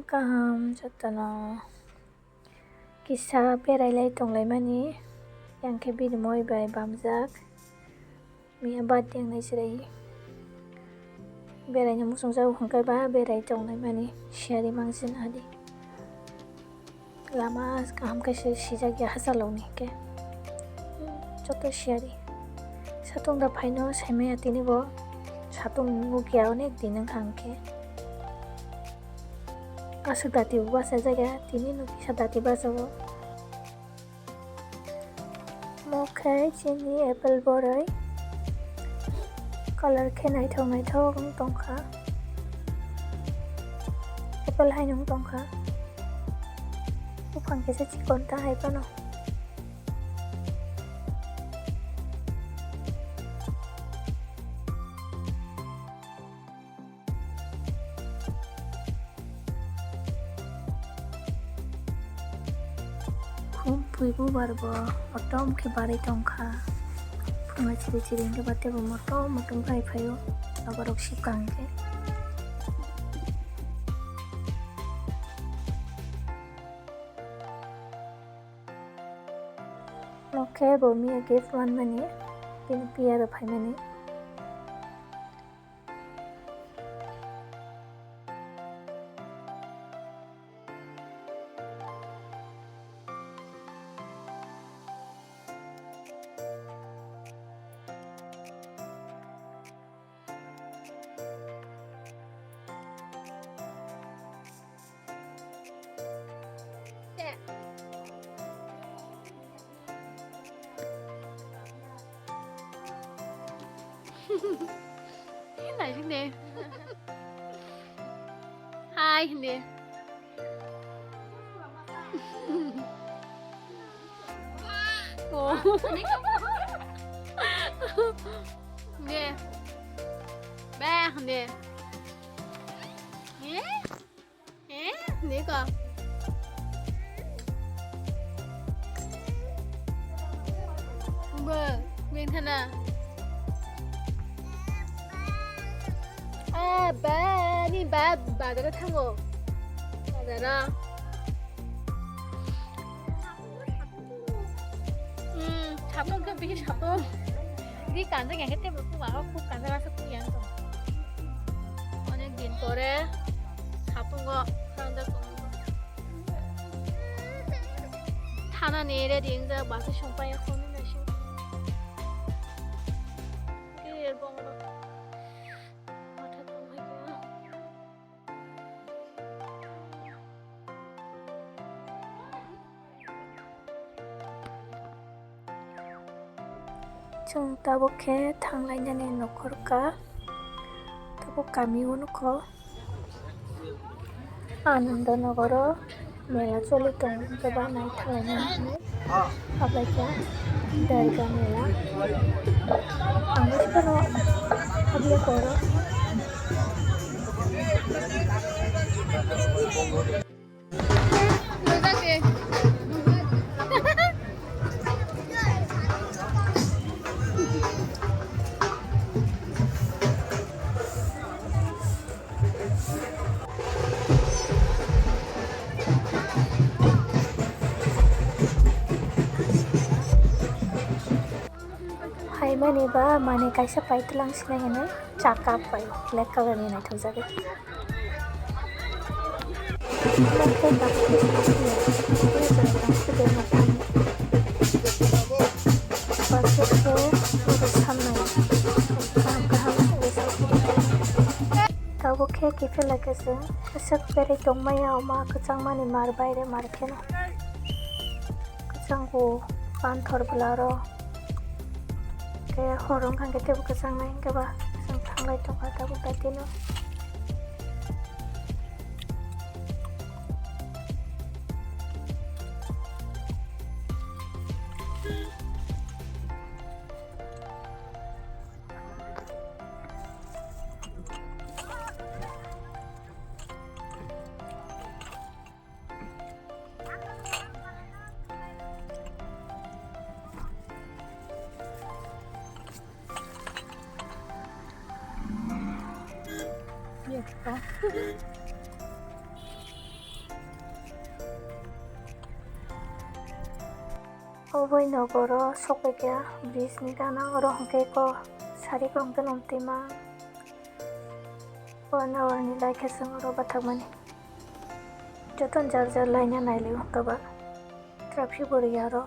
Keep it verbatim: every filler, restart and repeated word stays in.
Kaham jotono kisa berai lai tong lai mani, yang khe bini moi bai bamjak. Miya birthday wngnai chwrai beraino muchung jago hwnkhe ba berai tong lai mani siyari mangsin adi. Lama kaham khe se sijak ya hachalokni hwnkhe. Joto siyari. Satung da phaino saimaya tini bo. Satung nukya onek din wngkha hwnkhe. Aswk dati bo bachajak ya, tini no kisa dati bachao. Mo khe chini apple boroi. Color khe naithok naithok wng tongkha. Apple hai nung tongkha. Buphang kisa chikon ta hai phano. Khum pui bubar bo motom khe barwi tongkha. Phunga chiri chiri hwnkhe ba teibo motom motom phai phaio. Aborok sibka hwnkhe. Mo khe bo miya gift manmani, bini piya rw phaimani. Hinai hini. Hai hini. Oh. Ne. Ba hini. Ne. Eh, niko. Bo, bini thana. Ah, ba, ni ba, bazaro thango. Bazaro. Hmm, sapung khe bisi sapung. Di kanjak yang khe tebo kuk aro kuk kanjak asa kuk yang tong. Onek din pore sapungo kanjak tong. Thana ni ready wngjak basa songpai ya khoni naising. Khe bongno. Matha tong hai khe. Chwng tabuk khe thanglainani nokhor ka, tabuk kami o nukho. Ananda Nogoro mela choli tongo, hwnkhe ba nai thanglainani hinwi hablai kha Durga mela. Ang phano habya koro. Phaimani ba mane kaisa paitwlang sinai hwnwi chakap bai black colour ni naithokjagwi. Tabuk khe kiphilai khe chwng aswk berwi tongmaya, omo kwchangmani mar baire mar kheno. Kwchango panthor bwlaro. Khe hor wngkha khe teibo kwchangnai hwnkhe ba chwng thanglai tongkha tabuk daitino. Oboi nogo oro sokpaikha bridge ni gana, oro hwnkhe ko sari kok hwnkhe lomtwima. One hour ni lai khe chwng oro bathakmani. Jotono jar jar laina nailai o hwnkhe ba. Traffic bo rwya oro.